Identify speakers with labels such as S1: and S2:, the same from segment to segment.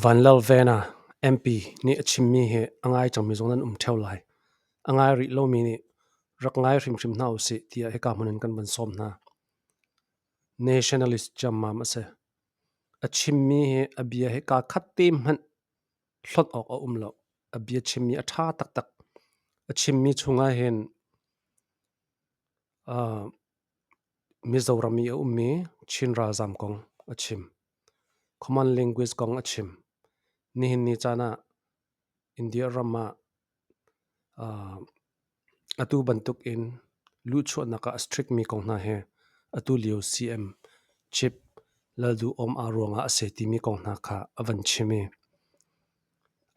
S1: Vanlalvena, MP, nih a chimmi hi a ngai cangmi zong nan um ṭheo lai. A ngai rih lomi nih rak ngai hrimhrim hna usih tiah hika hmun in kan van sawm hna. Nationalist ciammam a si. A chimmi hi a bia hi kaa khat te hmanh hlonh awk a um lo. A bia chimmi a ṭha taktak. A chimmi chungah hin Mizoram i a ummi Chin ralzaam kong a chim. Common language kong a chim. Nihin ni caan ah India ram ah atu bantuk in luhchuahnak ah a strict mi kong hna hi atu lio CM Chip Lalduhom aa ruangah a si timi kong hna kha a van chim i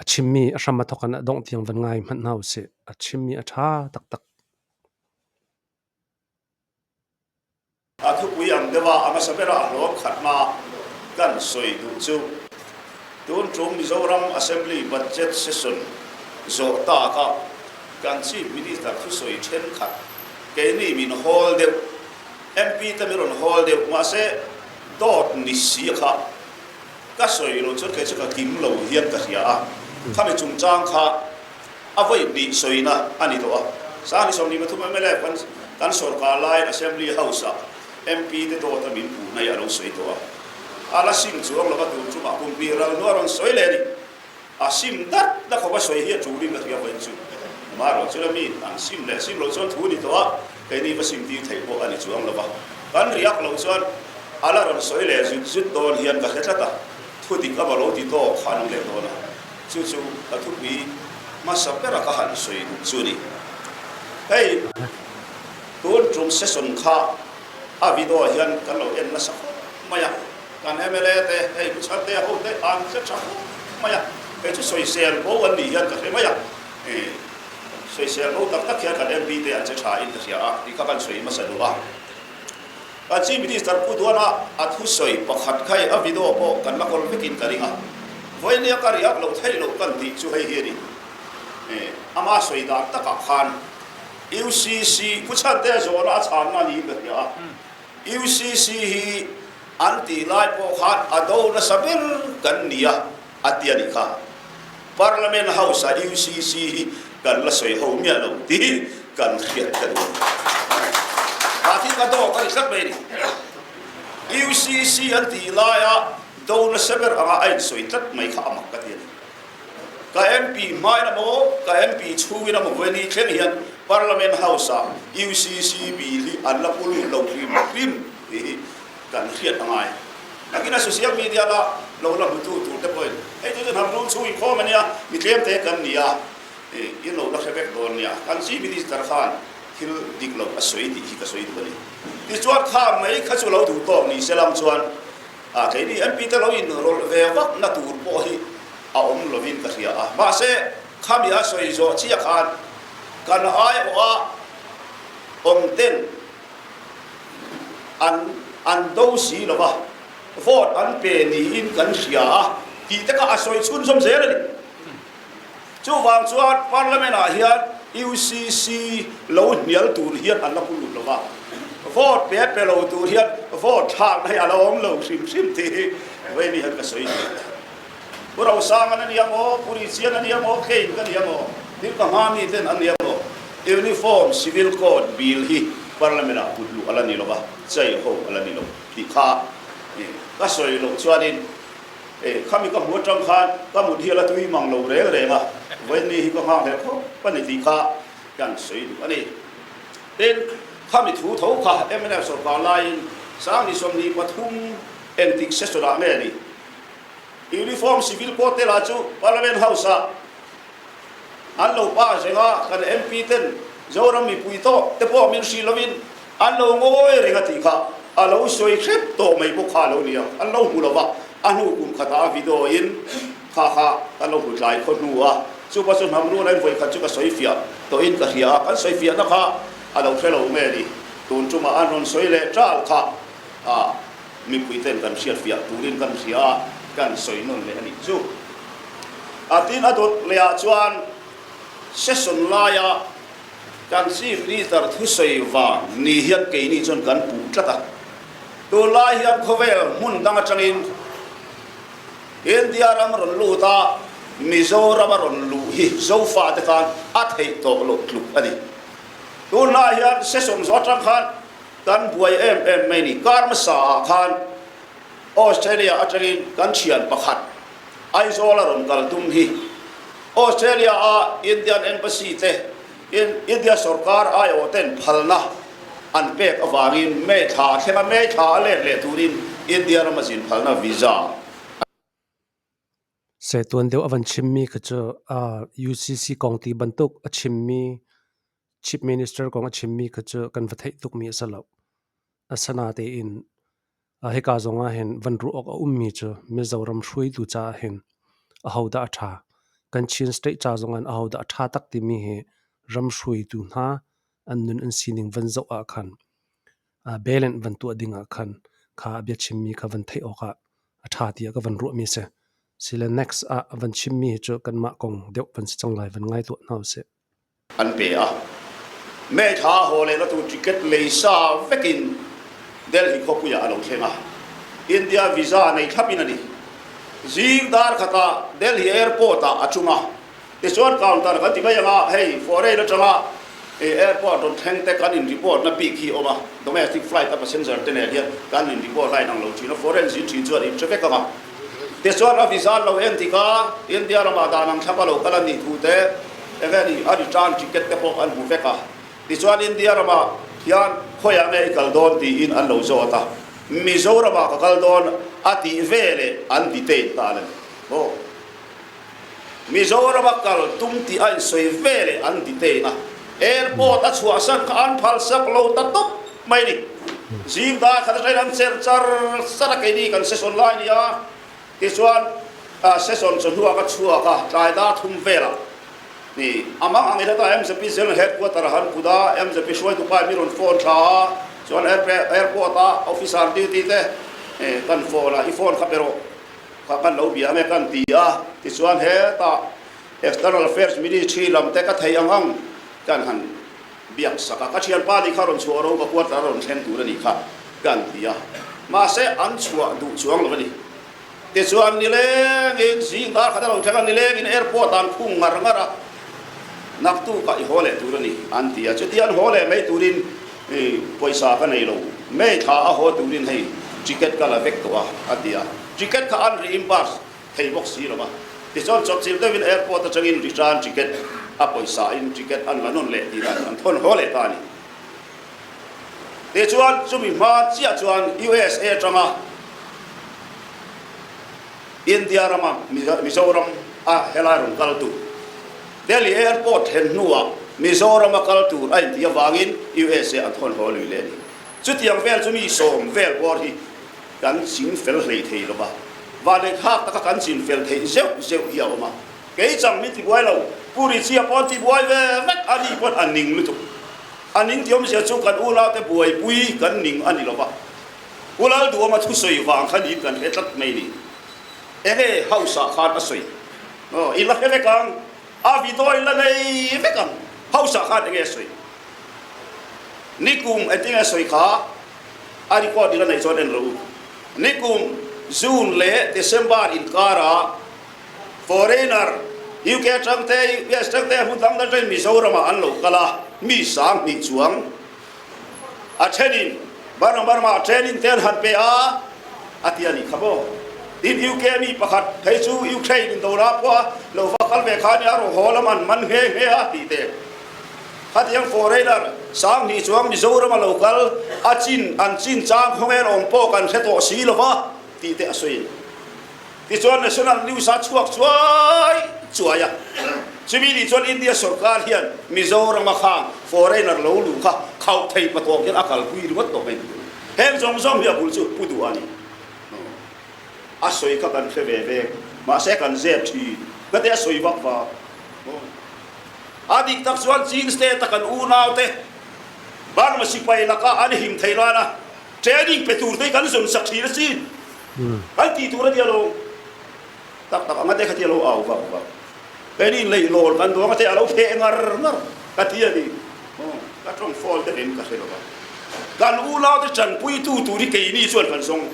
S1: a chimmi a hram a thawk in a dongh tiang van ngai hmanh hna usih. A chimmi a ṭha taktak.
S2: A thupui ang deuh ah a hmasa ber ah hlawm khatnak kan sawi duh cu tun tum Mizoram Assembly Budget Session zawh tak ah kan Chief Minister thusawi thenkhat keini min hawl deuh, MP te min rawn hawl deuh mahse dawt ni si kha ka sawi lo chuan kei chu ka kim lo hian ka hria a, khami chungchang kha a voi hnih sawina a ni tawh a. Sangni 23 mla kan kan sorkar laiin Assembly House ah MP te dawt a min puh na hi a lo sawi tawh a. A la sim chuang lova tun chungah kum hnih ral hnu a rawn sawi leh a ni. A sim dat na khawp a sawi hi a tul in ka hria vawiin chu. Amaherawhchu la mi an sim leh sim lo chuan thu a ni tawh a, keini va sim tir theih pawh a ni chuang lova. Kan riak lo chuan a la rawn sawi leh zut zut dawn hian ka hre tlat a, thu dik a va lo ti tawk kha an awm leh dawn a. Chu chu ka thupui hmasa bera ka han sawi duh chu a ni. Hei tun tum session kha a video hian kan lo en nasa khawp mai a, kan mla te hei Pu Chharte ho te an hre tha khawp mai a, kei chu sawisel bo an nih hian ka hre mai a, sawisel bo tak tak hian kan MP te an che tha in ka hria a tih kha kan sawi hmasa duh a. Kan Chief Minister Pu Duana a thusawi pakhat kha a video pawh kan la kawl vekin ka ring a, vawinia ka riak loh theih loh kan tih chu hei hi a ni. Ama sawi dan takah khan UCC Pu Chhante zawhna a chhanna niin ka hria a, UCC hi an tih lai pawh khan a do nasa ber kan ni a, a ti a nih kha. Parliament House ah UCC hi kan la sawi ho miah lo tih kan hriat ka duh a ni. Mah thil ka dawk a ni tlat mai a ni. UCC an tih laia do nasa ber anga a insawi tlat mai kha a mak ka ti a ni. Ka MP hmain a maw, ka MP chhungin a maw vawiin thleng hian Parliament House ah UCC bill hi an la pu lut lo hrim hrim tih hi kan hriat a ngai. Nakin a social media la lo la hmutu tur te pawhin hei chu chu hnam rul chhung inkhawm a nia, mi tlem te kan ni a, in lo la hre vek dawn nia. Kan Chief Minister khan thil dik lo a sawi tih hi ka sawi duh a ni. Tichuan kha mai kha chu lo duh tawk ni se lam chuan a keini MP te lo inrawlh ve vak na tur pawh hi a awm lovin ka hria a. Mahse khami a sawi zawh chiah khan kan aiawha awm ten an an do si lo va, vote an pe niin kan hria a tih te kha a sawi chhunzawm zel a ni. Chuvang chuan Parliament ah hian UCC lo hnial tur hian an la pu lut lo va, vote pe pe lo tur hian vote thlakna hi a la awm lo hrim hrim tih hi vawiin hian ka sawi duh. Pu Rosang an a nia maw, Pu Richian a nia maw, Kane ka nia maw, thil ka hma mi ten an nia maw, Uniform Civil Code Bill hi Parliament ah put luh a la ni lo va, chei ho a la ni lo tih kha ka sawi loh chuanin khami ka hmu atang khan ka mut hi a la tui mang lo reng reng a, vawiin hi ka nghak hleh khawp a ni tih kha kan sawi duh a ni. Tin, khami thu tho kha mnf sawrkar laiin Sangni 23 engtik session ah nge ni? Uniform Civil Code te lah chu Parliament House ah an lo pass reng a, kan MP ten Zoram mipui tawh te pawh min hrilh lovin an lo ngawi reng a tih kha a lo sawi hrep tawh mai bawk kha a lo ni ang, an lo hmu lo va, a hnu kum khatah a video in kha kha kan lo hmu tlai khaw hnu a, chupa chu hnam rul a in vawikhat chu ka sawi fiah tawhin ka hria a, kan sawi fiahna kha a lo hre lo nge ni, tun tumah an rawn sawi leh ṭal kha a. Mipui ten kan hriatfiah turin kan hria a, kan sawi nawn leh a nih chu. A tin a dawt leh ah chuan session laia kan Chief Minister thusawi vang ni hian keini chuan kan puh tlat a. Tunlai hian khawvel hmun dang atangin. India ram rawn lut a, Mizoram a rawn luh hi Zofate khan a theih tawh loh tluk a ni. Tunlai hian session zawh atang khan kan buai em em mai ni. Kar hmasa ah khan Australia atangin kan thian pakhat Aizawl a rawn kal tum hi Australia a Indian Embassy te India sorkar aiawh ten phalna an pek avangin May thla a thleng a, May thla a let leh turin India rama zin phalna visa
S1: Setuan deuh a van chimmi kha cu UCC kong ti bantuk a chimmi Chief Minister kong a chimmi kha cu kan va theih tukmi a si lo. Asinain hika zong ah hin van ruah awk a ummi cu Mizoram hruaitu caah hin ahodah a ṭha? Kan Chin state ca zong ah ahodah a ṭha tak timi hi ram hruaitu hna an nun an sining van zoh ah khan balance van tuah ding ah khan kha a biachimmi kha van theih awkah a ṭha tiah ka van ruahmi a si. Sile next ah a van chimmi hi cu kanmah kong deuh van si cang lai van ngai tuah hna usih.
S2: An pe a. May thla haw leh na tu ticket lei sa vekin Delhi khawpui ah a lo thleng a. India visa nei thlap in a ni. Zing dar khat ah Delhi airport ah a ṭum a. Tichuan counter kan ti mai anga hei foreign atanga airport rawn thleng te kan in report na bik hi awm a, domestic flight a passenger te nen hian kan in report line ang lo thin a, foreign zin thin chuan in hre vek anga. Tichuan a visa an lo en tik a, India ramah dan ang thlap a lo kal a nih thu te enge ni a return ticket te pawh an hmu vek a. Tichuan India ramah hian khawiah nge i kal dawn tiin an lo zawt a, Mizoramah ka kal dawn a tih veleh an detain ta a ni. Aw. Mizoram a kal tum tih a insawi ve leh an detain a, airport a chhuahsan kha an phalsak lo ta tawp mai ni. Zing dar khat atangin an cher char char a, keini kan session lai nia tichuan session chawhnuah ka chhuak a, tlai dar thum velah ni amang ang ila ta MZP General Headquarter a han kut a, MZP hruaitu pa in mi rawn phone tha a, chuan airport a officer duty te kan phone a, i phone kha pe rawh. Kha kan lo bia nge kan ti a, tichuan hetah External Affairs Ministry lam te ka thei ang ang kan han biak sak a, ka thianpa nih kha rawn chhuah ro ka quarter a rawn thleng tur a nih kha kan ti a, mahse an chhuah duh chuang lo a ni. Tichuan nilengin zing dar khat a lo thleng a, nilengin airport ah an khung ngar ngar a, naktukah i haw leh tur a ni an ti a, chutia an haw leh mai turin pawisa ka nei lo, May thla a haw turin hei ticket ka la vek tawh a a ti a. Ticket kha an reimburse thei bawk si lo va. Tichuan chawpchilh deuhin airport atangin return ticket a pawisa in ticket an la nawn leh tih dan an thawn haw leh ta a ni. Tichuan chumi hma chiah chuan USA atanga India rama Mizoram a helai rawn kal tur Delhi airport thlen hnuah Mizoram a kal tur a intih avangin USA an thawn haw lui leh a ni. Chutiang vel chu mi sawm vel bawr hi kan ching fel hlei thei lo va, vanlei thlak taka kan chin fel theih zeuh zeuh hi a awm a. Kei chang min tibuai lo, Pu Richie pawh an tibuai ve vek a ni pawn a ning lutuk. A ning ti awmzia chu kan unaute buaipui kan ning a ni lo va. Pu Lalduama thusawi vang kha niin kan hre tlat mai ni. Enge house ah khan a sawi? Aw, i la hre vek ang, a video i la nei vek ang, house ah khan enge a sawi? Nikum engtinge a sawi kha? A record i la neih chuan en rawh u. Nikum June leh December inkara foreigner UK atang te, US atang te, hmun dang dang atangin Mizoramah an lo kal a, mi 2000 chuang a thenin Burma Burma training te an han pe a, a ti a nih kha maw. Tin UK mi pakhat phei chu Ukraine in dora pawh a lo va kal ve kha nia rawh haw lam an man nghe nghe a tih te. Khatiang foreigner 2000 chuang Mizoram a lo kal a chin an chin chang khawngel awm pawh kan hre tawh si lo va tih te a sawi. Tichuan National News a chhuak chuai chuai a, chumi nih chuan India sorkar hian Mizoram a khang foreigner lo luh kha khauh thei patawk hian a kalpui ringawt tawh mai ni. Heng zawng zawng hi a bul chu Pu Duh a ni. A sawi kha kan hre ve ve, mahse kan zep thin. Hmate a sawi vak vak. A dik tak chuan Chin state a kan unaute Burma sipai laka an him thei lana training pe tur te hi kan zawn sak thin asin. Kan tih tur a nia lo. Tak tak anga te kha ti a lo au vak vak. Keini leihlawn kan duang a te a lo pheh ngar ngar ka ti a ni. Ka tawng fawl deuh in ka hre lo va. Kan unaute tanpuitu tur hi keini chuan kan zawng.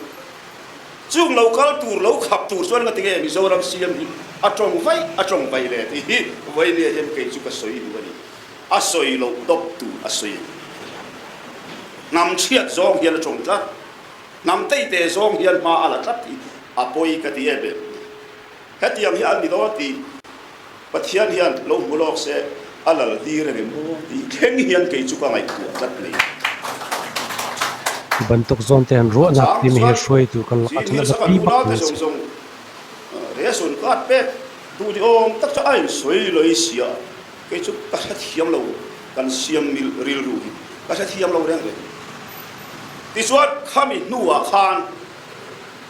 S2: Chung lo kal tur lo khap tur chuan ngati nge Mizoram CM hi a tawng vai a tawng vai le tih hi vawinia hian kei chu ka sawi duh a ni. A sawi loh dawp tur a sawi a ni. Hnam chhiat zawng hian a tawng tlat. Hnam teite zawng hian hma a la tlat hi a pawi ka ti em em. Hetiang hi an ni dawn tih Pathian hian lo hmu lawk se a lal tir a ni maw tih thleng hian kei chu ka ngaihtuah tlat mai.
S1: Hi bantuk zawn te han
S2: A
S1: ruahnak
S2: chang
S1: timi hi
S2: chuan
S1: hruaitu kan lakah
S2: Chin
S1: cun a
S2: Hills a kan
S1: biapi
S2: unau
S1: bakmi
S2: te
S1: a
S2: zawng
S1: si.
S2: zawng Resun card pek duh ni awm tak chu a insawi lawih sia, kei chu ka hrethiam lo kan siam rilru hi ka hrethiam lo reng reng. Tichuan khami hnuah khan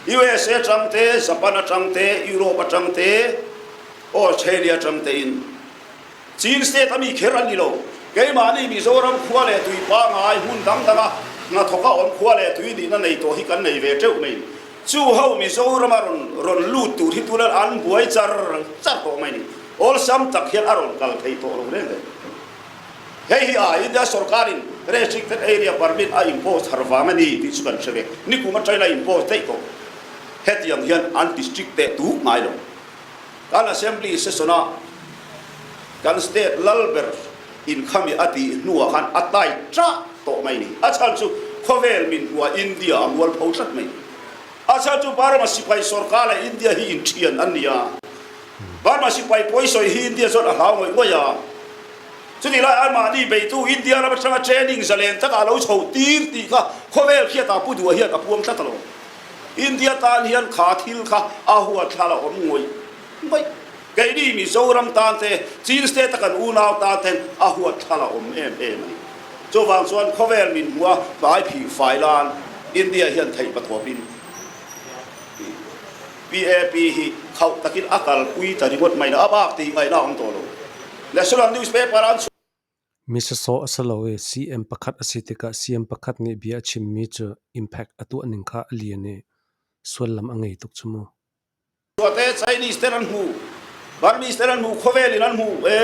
S2: USA atang te, Japan atang te, Europe atang te, Australia atang te in Chin state a mi kher an ni lo. Keimahni Mizoram khua leh tui pangngai hmun dang danga hnathawk a awm khua leh tui nihna nei tawh hi kan nei ve teuh mai. Chu ho Mizorama rawn rawn lut tur hi tuna an buai char char tawh mai ni. Awlsam tak hian a rawn kal thei tawh lo reng reng. Hei hi a India sorkarin restricted area permit a impose thar vang a ni tih chu kan hre ve. Nikum atangin a impose daih tawh. Hetiang hian an district teh tuk ngai lo. Kan Assembly session a kan state lal ber inkhami a tih hnuah khan a tai ṭah tawh mai ni. A chhan chu khawvel min hmuah India a mualpho tlat mai. A chhan chu Burma sipai sorkar leh India hi inthian an ni a. Burma sipai pawisawi hi India chuan a hlau ngawih ngawih a. Chutih lai anmahni beitu India ram atanga training zalen takah a lo chhoh tir tih kha khawvel hriatah Pu Duha hian a puang tlat alawm. India tan hian kha thil kha a huatthlal a awm ngawih ngawih. Keini Mizoram tan te, Chin State a kan unau tan ten a huatthlal a awm em em a ni. Chuvang chuan khawvel min hmua hmai phih fai lan India hian theih pathawpin PAP hi khauh takin a kalpui ta ringawt mai na, a bak tih ngaihna a awm tawh lo. National newspaper an chhuah.
S1: Mi sawsawh a si lo i CM pakhat a si tikah CM pakhat nih bia a chimmi cu impact a tuah ning kha a lian i suallam a ngei tuk cu mu.
S2: Te Chinese ten an hmu, Burmese ten an hmu, khawvel in an hmu e.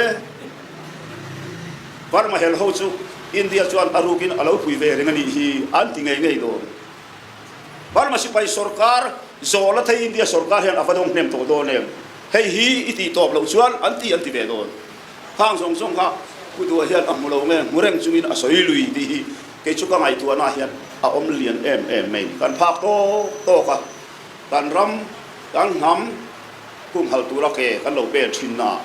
S2: Burma hel ho chu India chuan a rukin a lo pui ve reng a nih hi an ti ngei ngei dawn. Burma sipai sorkar zawh la thei India sorkar hian a va dawng hnem tawh dawn em? Hei hi i tih tawp loh chuan an ti an ti ve dawn. Khang zawng zawng kha Pu Duha hian a hmu lo nge hmu reng chungin a sawi lui tih hi kei chu ka ngaihtuahna hian a awm lian em em mai. Kan phak tawk tawk a, kan ram, kan hnam humhalh tura ke kan lo pen thinna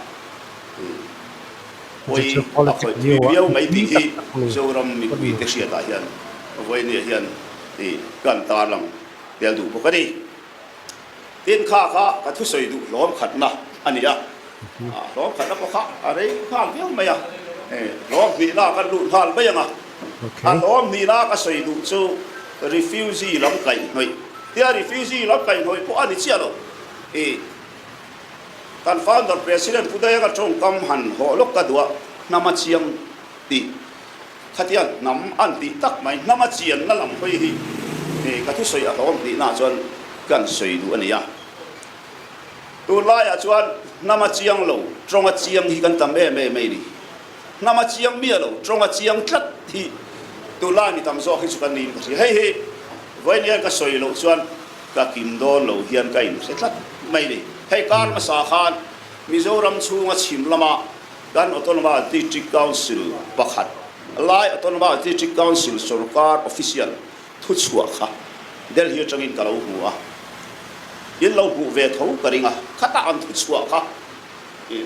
S2: pawi a khawih thui viau mai tih hi Zoram mipuite hriatah hian vawinia hian i kan tarlang tel duh bawk a ni. Tin kha kha ka thusawi duh hlawm khatna a ni a, hlawm khatna pawh kha a rei nghal viau mai a, hlawm hnihna kan lut nghal mai ang a, a hlawm hnihna ka sawi duh chu refugee lam kaihhnawih tia refugee lam kaihhnawih pawh a ni chiah lo i kan founder president Pu Dayanga tawngkam han hawh lawk ka duh a, hnama chiang tih. Khatiang hnam an tih tak mai, hnama chianna lam hawi hi ka thusawi a hlawm tihna chuan kan sawi duh a ni a. Tunlaiah chuan hnama chiang lo, tawnga chiang hi kan tam em em mai a ni. Hnama chiang miah lo, tawnga chiang tlat hi tunlai mi tam zawk hi chu kan niin ka hria. Hei hi vawiin ka sawi loh chuan ka kim dawn lo hian ka inhre tlat mai a ni. Hei kar hmasa khan Mizoram chhunga chhim lama Kan Autonomous District Council pakhat lai Autonomous District Council sorkar official thuchhuah kha Delhi atangin ka lo hmu a, in lo hmuh ve tho ka ring a, khatah an thuchhuah kha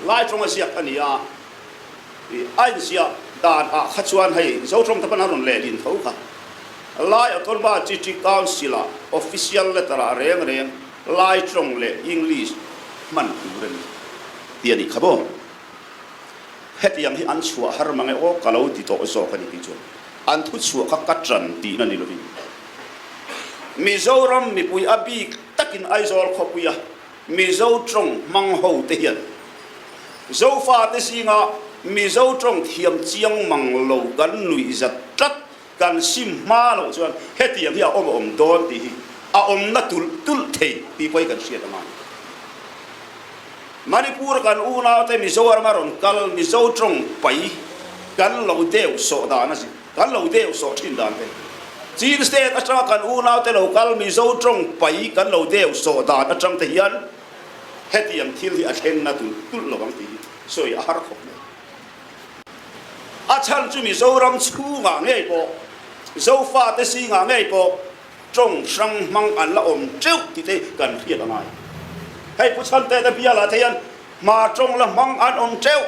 S2: lai tawnga ziak a ni a, a inziah dan ah kha chuan hei Zotawng te pawn an rawn lehlin tho kha. Lai Autonomous District Council ah official letter ah reng reng Lai tawng leh English hman tur a ni tih a nih kha maw? Hetiang hi an chhuah har mang e aw ka lo ti tawh zawk a ni tih chuan an thu chhuah kha ka ṭan tihna ni lovin Mizoram mipui a bik takin Aizawl khawpuia Mizo tawng hmang ho te hian Zofate zinga Mizo tawng thiam chiang mang lo kan nuihzat tlat Kan sim hma loh chuan hetiang hi a awm a awm dawn tih hi a awmna tulh tulh thei tih pawh hi kan hriat a ngai. Manipur kan unaute Mizoram a rawn kal Mizo tawng pai kan lo deu sawh dan a zin kan lo deu sawh thin dan te. Chin State atanga kan unaute lo kal Mizo tawng pai kan lo deu sawh dan atang te hian hetiang thil hi a thleng na tulh tulh lo ang tih hi sawi a har khawp mai. A chhan chu Mizoram chhungah ngei pawh, Zofate zingah ngei pawh tawng hrang hmang an la awm teuh tih te kan hriat a ngai. Hei Pu Chhante te bialah te hian hma tawng la hmang an awm teuh.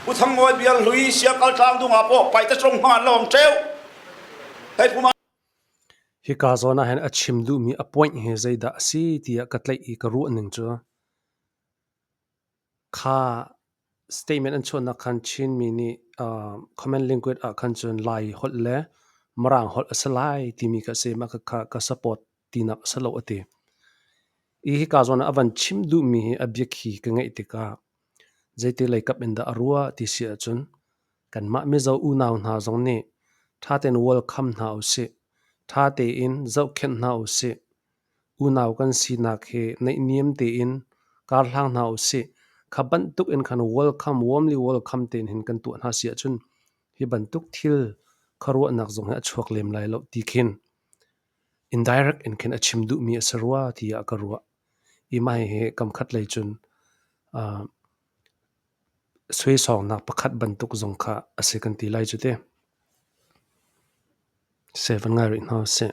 S2: Pu Thangmawi bial hlui Siakal tlangdungah pawh paihte tawng hmang an la awm teuh. Hei Pu
S1: Hika zawn ah hin a chim duhmi a point hi zeidah a si tiah ka tlaih i ka ruah ning cu kha statement an chuahnak khan Chinmi nih common language ah khan cun Lai holh le Mirang holh a si lai timi kha a si. Mah khakha ka support tinak a si lo a ti. I hika zawn ah a van chim duhmi hi a biakhi ka ngeih tikah zeiti lei kap in dah a ruah ti si ahcun kanmah Mizo unau hna zong nih ṭha tein welcome hna usih. Ṭha tein zohkhenh hna usih. Unau kan sinak hi naihniam tein karhlang hna usih. Kha bantuk in khan welcome, warmly welcome tein hin kan tuah hna si ahcun hi bantuk thil khuaruahnak zong hi a chuak lem lai lo ti khin indirect in khin a chim duhmi a si rua tiah ka ruah. I mah hihi kamkhat lei cun suaisawngnak pakhat bantuk zong kha a si kan ti lai cu ti. Seh van ngai rih hna usih.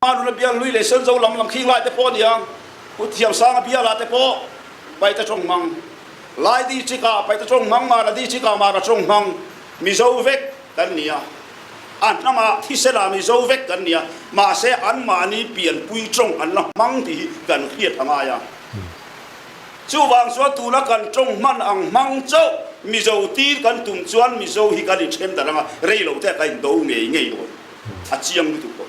S2: Manu bia lui le senzo lam lam khing lai te pawh niang pu thiam sang bia la te pawh pai ta chong mang lai di chika pai ta chong mang ma la di chika ma ra chong mang mizo vek kan nia an hnama thisela mizo vek kan nia ma se an mahni pian pui chong an la mang ti kan hriat angaya chu wang chuan tuna kan tong man ang mang chau mizo tir kan tum chuan mizo hi kan in then daranga reilo te ka in do ngei ngei lo a chiang lutuk ko.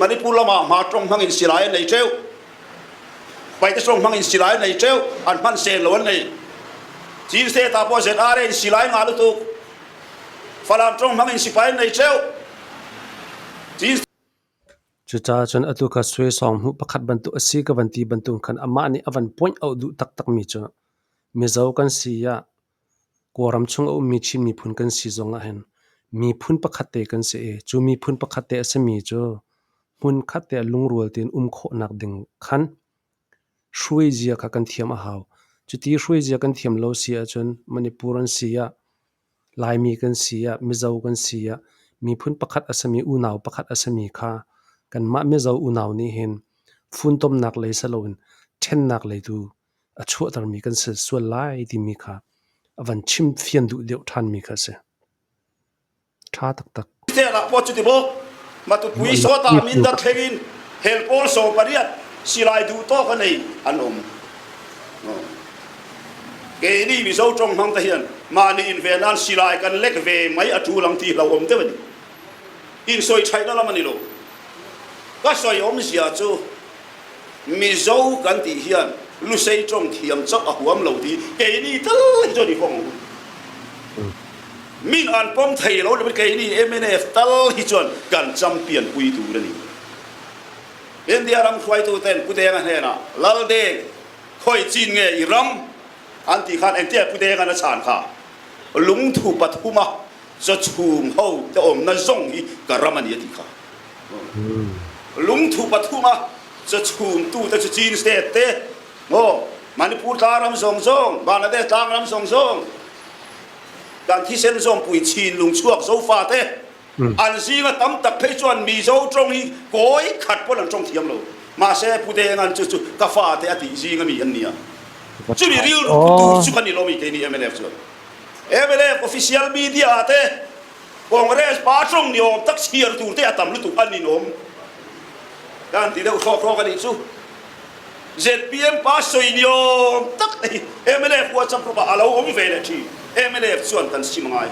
S2: Manipur lamah hma tawng hmangin silai an nei teuh. Paite tawng hmangin silai an nei teuh. An hman sen lo an nei. Chin State ah pawh ZRA in silai ngah lutuk. Falam tawng hmangin sipai an nei teuh. Chin
S1: Cucaah cun atu kha sui sawng hmuh pakhat bantuk a si ka van ti bantuk khan amah nih a van point out duh taktakmi cu Mizo kan si ah Kawlram chung a ummi Chin miphun kan si zong ahhin miphun pakhat te kan si i cu miphun pakhat te a simi cu hmunkhat te ah lungrual tein um khawhnak ding khan hruaizia kha kan thiam a hau. Cuti hruaizia kan thiam lo si ahcun Manipur an si ah, Laimi kan si ah, Mizo kan si ah miphun pakhat a simi unau pakhat a simi kha kanmah Mizo unau nih hin funtomnak lei si loin ṭhennak lei tu a chuahtermi kan si sual lai timi kha a van chim fian duh deuh ṭhanmi kha a si. Ṭha taktak.
S2: Te pawh cu ti bawk Matupui sawta mindat thleng in hel pawl 18 silai duh tawk a nei an um. Keini Mizo ṭong hmang te hian mahni in ve nan silai kan lek ve mai a ṭul ang ti hlauhawm deuh a ni. In sawi ṭhaihna lam a ni lo. Ka sawi awmzia cu Mizo kan tih hian Lusei ṭawng thiam chauh a huam lo ti keini tal hi chuan i hawng ang u. Min an pawm thei lo leh keini mnf tal hi chuan kan champion pui tur a ni. India ram hruaitu ten Pu Denga hnenah Lal Deng khawi chin nge i ram an tih khan engtia Pu Denga'n a chhan kha lungthu pathuma chawchhum ho te awmna zawng hi ka ram a ni a tih kha. Lungthu pathum a chawchhumtu te chu Chin State te, maw Manipur tlangram zawng zawng, Bangladesh tlangram zawng zawng, kan thisen zawmpui chin lungchhuak Zofa te, an zinga tam tak phei chuan Mizo tawng hi kawi khat pawn an tawng thiam lo. Mahse Pu Dengan chu chu ka fa te a tih zinga mi an nia. Chumi rilru pu tur chu kan ni lo mi keini mnf chuan. Mnf official media ah te Congress pa tawng ni awm tak chhiar tur te a tam lutuk a ninawm kan ti deuh hrawk hrawk a nih chu. Zpm pa sawi ni awm tak te hi mnf WhatsApp group ah a lo awm ve leh thin. Mnf chuan kan sim angai.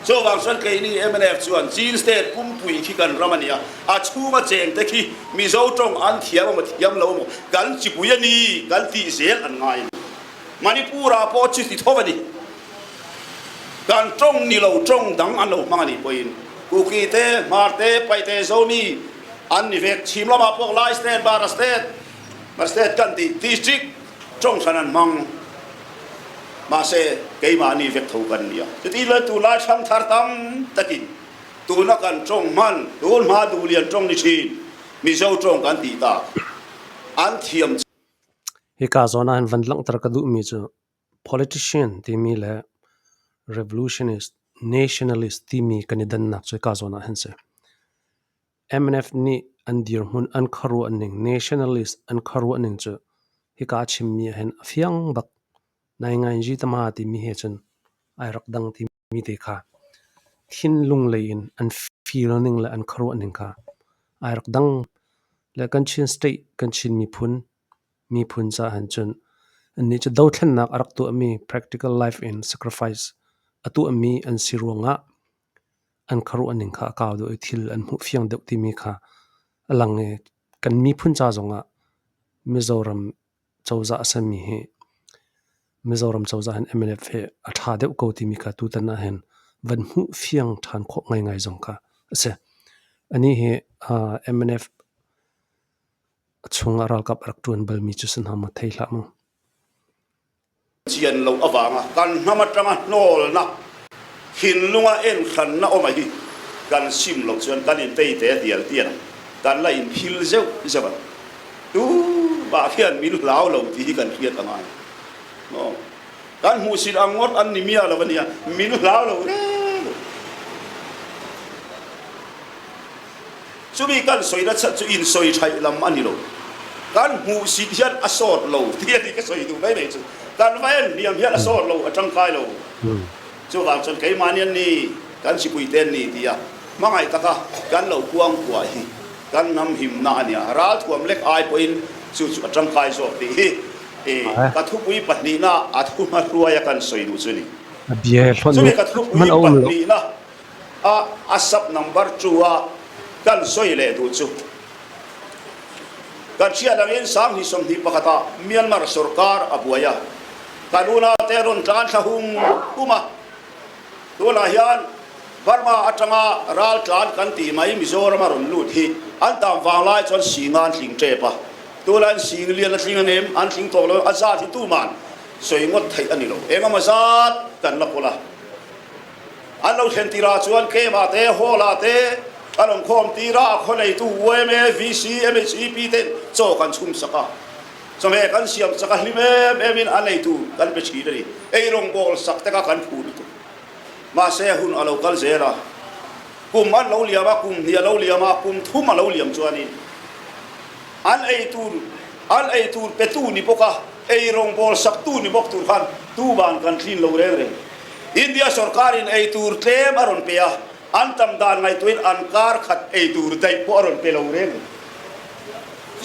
S2: Chuvang chuan keini mnf chuan Chin State pumpui khi kan ram a ni a, a chhunga cheng te khi Mizo tawng an thiam emaw thiam lo emaw kan chipui a ni kan tih zel an ngai a ni. Manipur ah pawh chuti tho a ni. Kan tawng ni lo tawng dang an lo hmang a nih pawhin Kuki te, Hmar te, Paite, Zomi an ni vek. Chhim lamah pawh Lai State, Bara State, Mar State kan tih district tawng hran an hmang. Mahse keimah nih vek tho kan nia. Cuti le tu lai ṭhangthar tam takin tuna kan ṭong hman tun hma duhlian ṭong ni ṭhin Mizo ṭong kan ti tak an thiam.
S1: Hika zawn ah hin van langhter ka duhmi cu politician timi le revolutionist, nationalist timi kan i dannak cu hika zawn ah hin si. MNF nih an dirhmun an khuaruah ning, nationalist an khuaruah ning cu hika a chimmi ah hin a fiang bak. Naingainzi tama timi he cun ai rak dang timi te kha thinlung lei in an feel ning le an khuaruah ning kha ai rak dang. Le kan Chin state, kan Chin miphun, miphun caah hin cun annih cu dothlennak a rak tuahmi practical life in sacrifice a tuahmi an si ruangah an khuaruah ning kha a kau deuh i thil an hmuh fiang deuh timi kha a lang i kan miphun ca zongah Mizoram cozah a simi hi Mizoram cozah hin MNF hi a ṭha deuh ko timi kha tutan ah hin van hmuh fiang ṭhan khawh ngaingai zong kha a si. Anih hi MNF a chungah ralkap a rak ṭuan balmi cu si hna maw thei hlah mu.
S2: Chian lo avanga kan hnam atanga hnawlna thinlunga enhranna awm a hi kan sim lo chuan kan in tei te tial tial kan la in phil zeuh zeuh a tu mah khian min hlau lo ti hi kan hriat a ngai no kan hmuhsit ang ngawt an ni mia lo ania min hlau lo re Chumi kan soi na chan cu in soi thaih lam ani lo. Kan hmuhsit hian a sawt lo ti ani ka soi duh mai mai cu. Kan va en hniam hian a sawt lo, a tangkai lo. Chuvang cun keimah nih an ni kan sipui ten ni tiah hmangaih taka kan lo kuang kua hi kan hnam himna ania ralthuam lek ai pawhin chu chu a tangkai zawk tih hi ka thupui pahnihna a thu hmahruai a kan soi duh chu ni.
S1: A bia hlonh
S2: Chumi ka thupui
S1: hmanh a um lo.
S2: pahnihna a a sub number 2 ah kan soi leh duh chu kan hriat angin 2021 ah Myanmar sorkar a buai a kan unaute rawn tlan thla hum hum a tunah hian Burma atanga ral tlan kan tih mai Mizoram a rawn lut hi an tam vanglai chuan singa an tling tep a tunah hian sing lian a tling ang em an tling tawh lo a zat hi tuman sawi ngawt theih a ni lo engemaw zat kan la kawl a. An lo thlen tirah chuan Kema te, Hawla te an awm khawm tirah a khaw neitu yma, VC, MHEP ten chaw kan chhum sak a. Chawhmeh kan siam sak a, hlim em em in a neitu kan pe thin a ni. Ei rawngbawl sak te kha kan phu lutuk. Mahse hun a lo kal zel a, kum an lo liam a, kum hnih a lo liam a, kum thum a lo liam chuanin an ei tur an ei tur petu ni bawk a, ei rawngbawl saktu ni bawk tur khan tuban kan thlin lo reng reng. India sorkarin ei tur tlem a rawn pe a, an tam dan ngaihtuahin an kar khat ei tur daih pawh a rawn pe lo reng reng.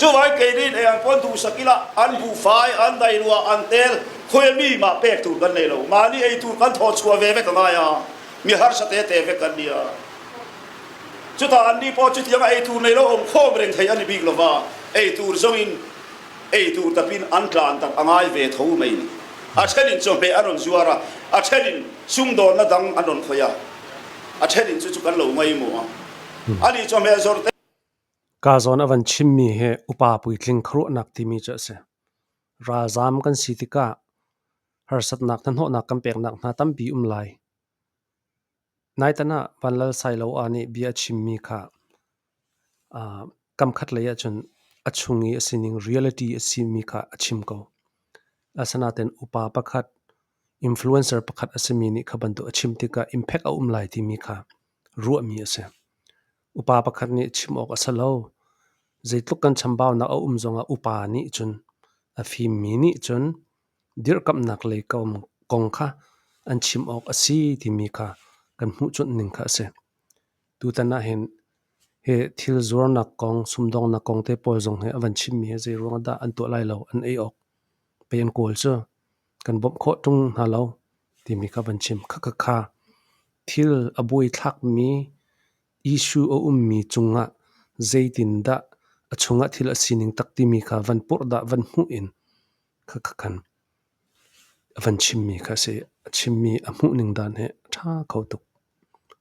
S2: Chuvangin keinin ei ang pawn duhsak ila an buhfai, an dailuah, an tel, khawia mi mah pek tur kan nei lo. Mahni ei tur kan thawh chhuah ve vek a ngai a, mi harsa te te vek kan nia. Chutah anni pawh chutianga ei tur nei lo awm khawm reng thei a ni bik lova, ei tur zawngin ei tur tapin an tlan tak a ngai ve tho mai ni. A thenin chawhmeh an rawn zuar a, a thenin sumdawnna dang an rawn khawih a, a thenin chu chu kan lo ngaihmawh a. Ani chawhmeh zawrh te.
S1: Ka zawn a van chimmi hi upa puitling khuaruahnak timi cu a si. Ralzaam kan si tikah harsatnak hnahnawhnak kan peknak hna tampi um lai. Naitan ah Vanlal Sailoa nih bia a chimmi kha kamkhat lei ahcun a chung i a sining reality a simi kha a chim ko. Asinain upa pakhat, influencer pakhat a simi nih kha bantuk a chim tikah impact a um lai timi kha ruahmi a si. Upa pakhat nih chim awk a si lo. Zeitluk kan chambaunak a um zongah upa nih cun a fimmi nih cun dirhkamhnak lei kong kha an chim awk a si timi kha kan hmuhcuanh ning kha a si. Tutan ah hin hi thil zuarnak kong, sumdawngnak kong te pawl zong hi a van chimmi hi zei ruang ah dah an tuah lai lo, an ei awk pei an kawl cu kan bawmh khawh ṭung hna lo timi kha van chim. Khakha thil a buaithlakmi issue a ummi cungah zeitindah a chungah thil a sining tak timi kha van purhdah van hmuh in khakha a van chimmi kha a si. A chimmi a hmuhning dan hi a ṭha kho tuk.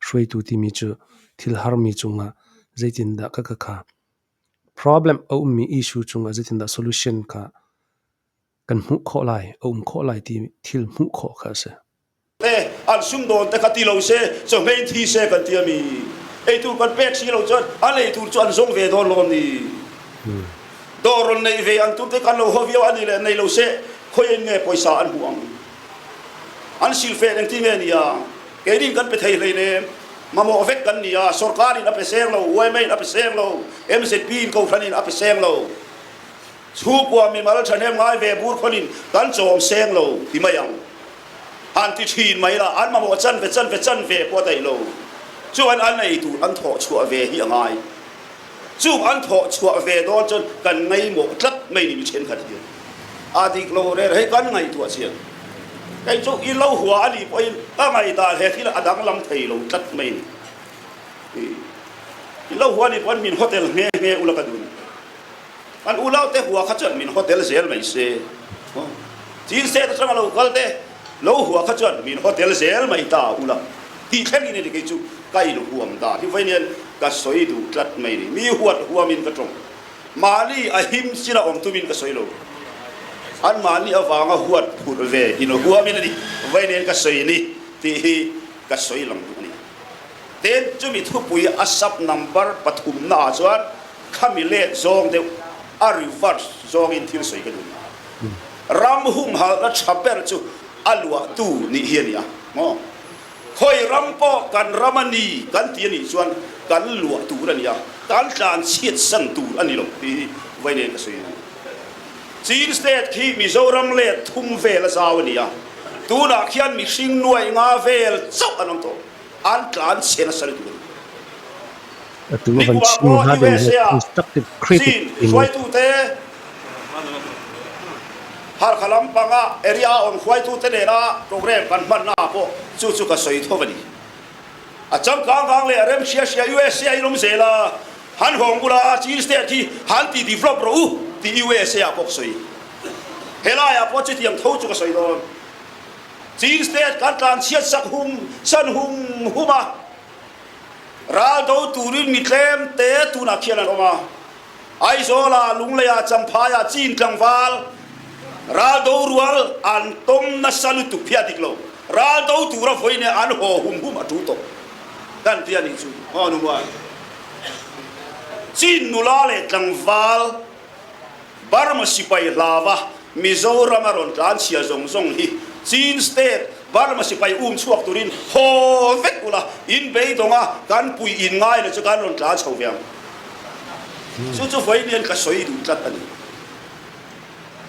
S1: Hruaitu timi cu thil harmi cungah zeitindah khakha problem a ummi issue cungah zeitindah solution kha Kan hmuh khawh lai, a um khawh lai ti thil hmuh khawh kha a si.
S2: Te an sumdawn te kha ti lo se chawhmeh in thi se kan ti ami eitur kan pek si lo chuan an eitur chu an zong ve dawn lawm ni dawr ron nei ve an tum te kan lo ho viau ani le nei lo se khoi in nge poisa an hmu ang an silfe eng ti nge nia kei din kan pe thei hlei nem mamawh vek kan nia sorkar in a pe seng lo YMA in a pe seng lo MZP in kohhran in a pe seng lo Chhungkua mimal ṭhahnem ngai ve bur khawn in kan cawm seng lo ti mai ang. Han ti ṭhin mai la, an mamawh chanve chanve chanve pawh a daih lo. Chuan an ei tur an thawh chhuah ve hi a ngai. Chung an thawh chhuah ve dawn chuan kan ngaimawh tlat mai ni mi ṭhenkhat hian. A dik lo rel hei kan ngaihtuah chian. Kei chu i lo hua a nih pawhin ka ngaihdan he thil a danglam thei lo tlat mai ni. I lo hua a nih pawhin min hotel nghe nghe ula ka duh ni. An unaute hua kha chuan min hotel zel mai se. Chin state atanga lo kal te lo hua kha chuan min hotel zel mai ta ula tih thleng in a ni kei chu ka in huam dan hi vawiin hian ka sawi duh tlat mai ni. Mi huat huamin ka tawng. Mahni a him chin a awm tumin ka sawi lo. An mahni avanga huat phurh ve in huamin a ni vawiin hian ka sawi ni tih hi ka sawi lang duh a ni. Tin, chumi thupui a sub number pathumnaah chuan khami let zawng deuh a reverse zawngin thil sawi ka duh ni. Ram humhalhna tha ber chu a luahtu nih hi a ni a maw? Khawi ram pawh kan ram a ni kan ti a nih chuan kan luah tur a ni a, kan tlan chhiat san tur a ni lo tih hi vawiin ka sawi a ni. Chin State khi Mizoram let thum vel a zau a ni a, tunah khian mihring nuai nga vel chauh an awm tawh. An tlan chhe nasa lutuk a ni.
S1: Atu a van
S2: Nikumah
S1: chim
S2: pawh
S1: hnga ding hi
S2: USA-ah
S1: constructive critic
S2: Chin
S1: timi.
S2: hruaitute Halkha lampanga area a awm hruaitute nena program kan hmanna ah pawh chu chu ka sawi tho a ni. A changkang vang leh a rem hria hria USA in awm zel a, han hawng bula Chin state hi han ti develop rawh u tih USA ah pawh ka sawi. Helaiah pawh chutiang tho chu ka sawi dawn. Chin State kan tlan chhiat sak hum san hum hum a, ral do turin mi tlem te tunah khian an awm a. Aizawlah, Lungleiah, Champhaiah Chin tlangval ral do rual an tawm nasa lutuk phiah dik lo. Ral do tura vawiin an haw hum hum a tul tawh kan ti a nih chu. Aw nu muan. Chin nula leh tlangval Burma sipai hlava Mizoram a rawn tlan chhia zawng zawng hi Chin State Burma sipai um chhuak turin haw vek ula, in beidawnga kan pui in ngai lo chu kan rawn tlan chho ve ang. Chu chu vawiin hian ka sawi duh tlat a ni.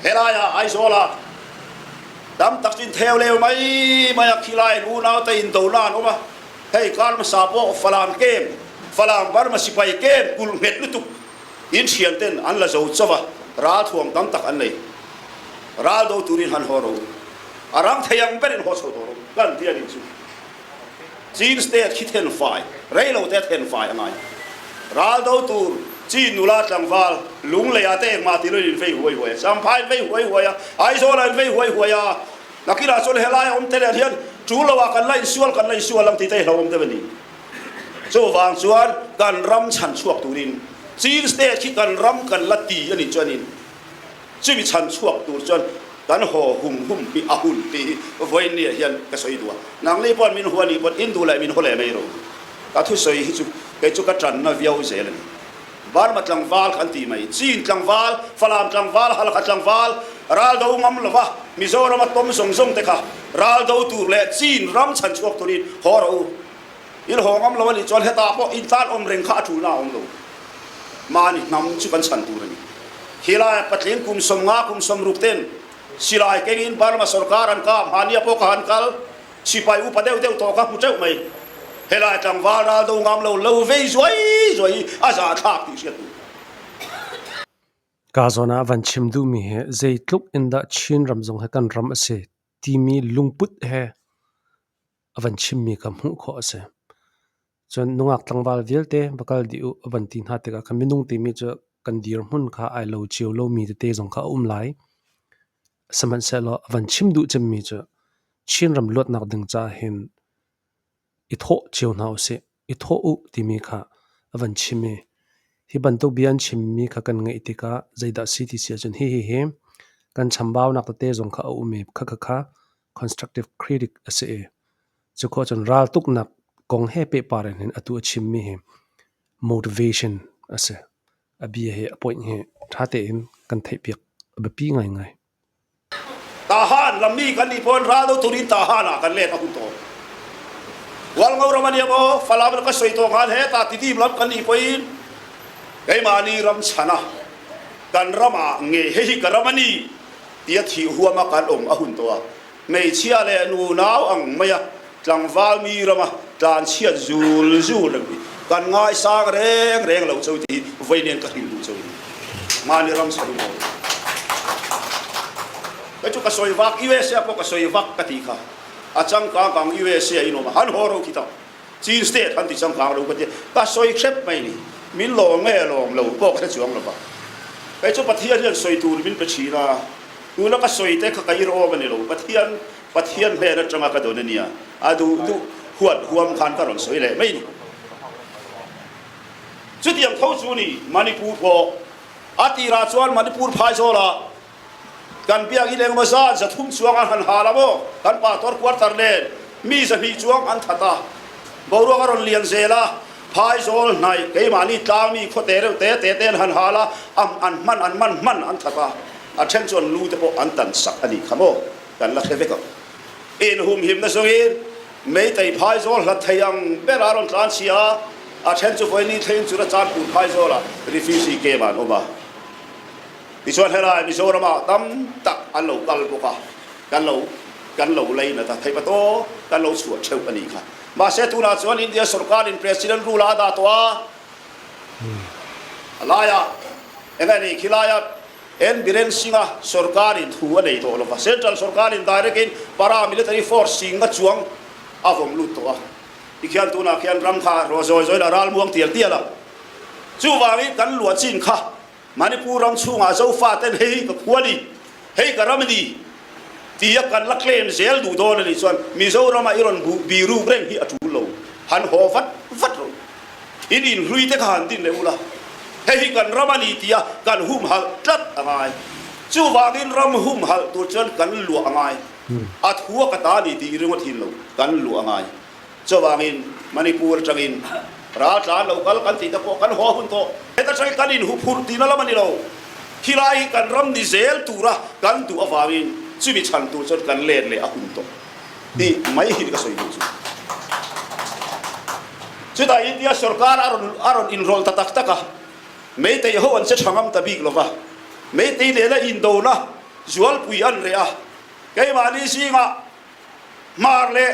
S2: Helaiah Aizawlah tam tak chin theu leu mai mai a khilaiin unaute indona an awm a, hei kar hmasa pawh Falam camp, Falam Burma sipai camp kulh nghet lutuk In thianten an la zo chauh a, ralthuam tam tak an nei. Ral do turin han haw ro. A rang thei ang berin haw chho tawh ro. Kan ti a nih chu. Chin state khi then fai, rei lo te then fai a ngai. Ral do tur Chin nula tlangval Lungleiah te engmah ti loin in vei huai huai a, Champhai in vei huai huai a, Aizawlah in vei huai huai a. Nakinah chuan helai a awm te leh hian tul loah kan la insual kan la insual ang tih te hi hlauhawm deuh a ni. Chuvang chuan kan ram chhan chhuak turin Chin State hi kan ram kan la ti a nih chuanin chumi chhan chhuak tur chuan kan haw hum hum hi a hun tih hi vawiinniah hian ka sawi duh a. Nangni pawh min hua nih pawh in duh leh min haw leh mai ro. Ka thusawi hi chu kei chu ka tanna viau zel a ni. Burma tlangval kan tih mai, Chin tlangval, Falam tlangval, Halkha tlangval, ral do ngam lova Mizorama tawm zawng zawng te kha ral do tur leh Chin ram chhan chhuak turin haw rawh u. In haw ngam lo a nih chuan hetah pawh in tan awm reng kha a tulna a awm lo. Mahni hnam chu kan chhan tur a ni. Khilai patling kum 50 kum 60 ten silai kengin Burma sorkar an kap, mahnia pawh ka han kal. Sipai upa deuh deuh tawh ka hmu teuh mai. Helai tlangval ral do ngam lo lo vei zuai zuai hi a zahthlak tih hriat tur.
S1: Ka zawn ah van chim duhmi hi zeitluk in dah Chin ram zong hi kan ram a si timi lungput he a van chimmi kha hmuh khawh a si. Cun nungak tlangval vialte va kal dih u a van ti hna tikah khan minung timi cu kan dirhmun kha ai lo cio lomi tete zong kha a um lai. Sihmanhsehlaw a van chim duh cemmi cu Chinram luatnak ding caah hin i thawh cio hna usih, i thawh u timi kha a van chim i hi bantuk bia an chimmi kha kan ngaih tikah zeidah si ti si ahcun hihi hi Kan chambaunak tete zong kha a um i khakha constructive critic a si i cukhawh cun raltuknak kong he pehpar in hin atu a chimmi hi motivation a si. A bia hi a point hi ṭha tein kan theihpiak a biapi ngaingai.
S2: Tahan lammi kan nih pawn ral do turin tahan ah kan let a hun tawn. Hualngo ram an iang Falam ka soi to ngan he ta tidim lam kan nih poin keimah ni ram chana kan ram ah nge he hi ka ram ani tia thi huama kan om a hun to a hmeichhia le nunau ang maia tlangval mi rama tlan chiat zul zul kan ngai sang reng reng lo cho ti voi nen ka hrin du cho ni mani ram chanu mo ka chu ka soi vak USA po ka soi vak ka ti kha a chang ka kang USA in om han ho ro khi ta Chin state han ti chang kang ro ka ti ka soi khrep mai ni min lo nge lom lo pok se chuang lo ba kai chu Pathian hian soi tur min pe thina tuna ka soi te kha ka ir om ani lo Pathian Pathian hnen atanga ka don ania a duh duh huat huam khan ka rawn sawi leh mai ni. Chutiang tho chu ni Manipur pawh a tirah chuan Manipur phaizawlah kan biakinn engemaw zat 300 chuang an han hal a maw kan pastor quarter nen mi 200 chuang an that a boruak a rawn lian zel a phaizawl hnaih keimahni tlangmi khawte reuh te te te an han hal a an hman an man hman an that a a then chuan lu te pawh an tan sak a nih kha maw. Kan la hre vek ang. In humhimna zawngin Meitei phaizawl hlat thei ang ber a rawn tlan si a, a then chu vawiin thleng chu Rachanpur phaizawlah refugee camp ah an awm a. Tichuan helai Mizoramah tam tak an lo kal bawk a, kan lo kan lo lei nat a, theihpat aw kan lo chhuah theuh a nih kha. Mahse tunah chuan India sorkarin President rule a dah tawh a, a laiah eng nge ni khilaiah N Biren Singh-a sorkarin thu a nei tawh lova, Central sorkarin direct in para military force sing a chuang a vawm lut tawh a. Tikhian tunah khian ram kha rawh zawi zawi la ral muang tial tial a. Chuvangin kan luah chin kha Manipur ram chhungah Zofa ten hei ka khua ni, hei ka ram a ni tia kan la claim zel duh dawn a nih chuan Mizorama i rawn biruk reng hi a tul lo, han haw vat vat rawh. In inhlui te kha han din leh ula, hei hi kan ram a ni tia kan humhalh tlat a ngai. Chuvangin ram humhalh tur chuan kan luah a ngai. A thu a ka ta ni tih ringawt hin lo, kan luah a ngai. Chuvangin Manipur atangin ral tlan lo kal kan tih te pawh kan haw hun tawh. Heta tangin kan inhuphurh tihna lam a ni lo. Khilai hi kan ram ni zel tura kan duh avangin chumi chhan tur chuan kan let leh a hun tawh. Tih mai hi ka sawi duh chu. Chutah India sorkar a rawn a rawn inrawlh ta tak tak a, Meitei ho an che tha ngam ta bik lova, Meitei nena indona zualpui an reh a, keimahni zingah Hmar leh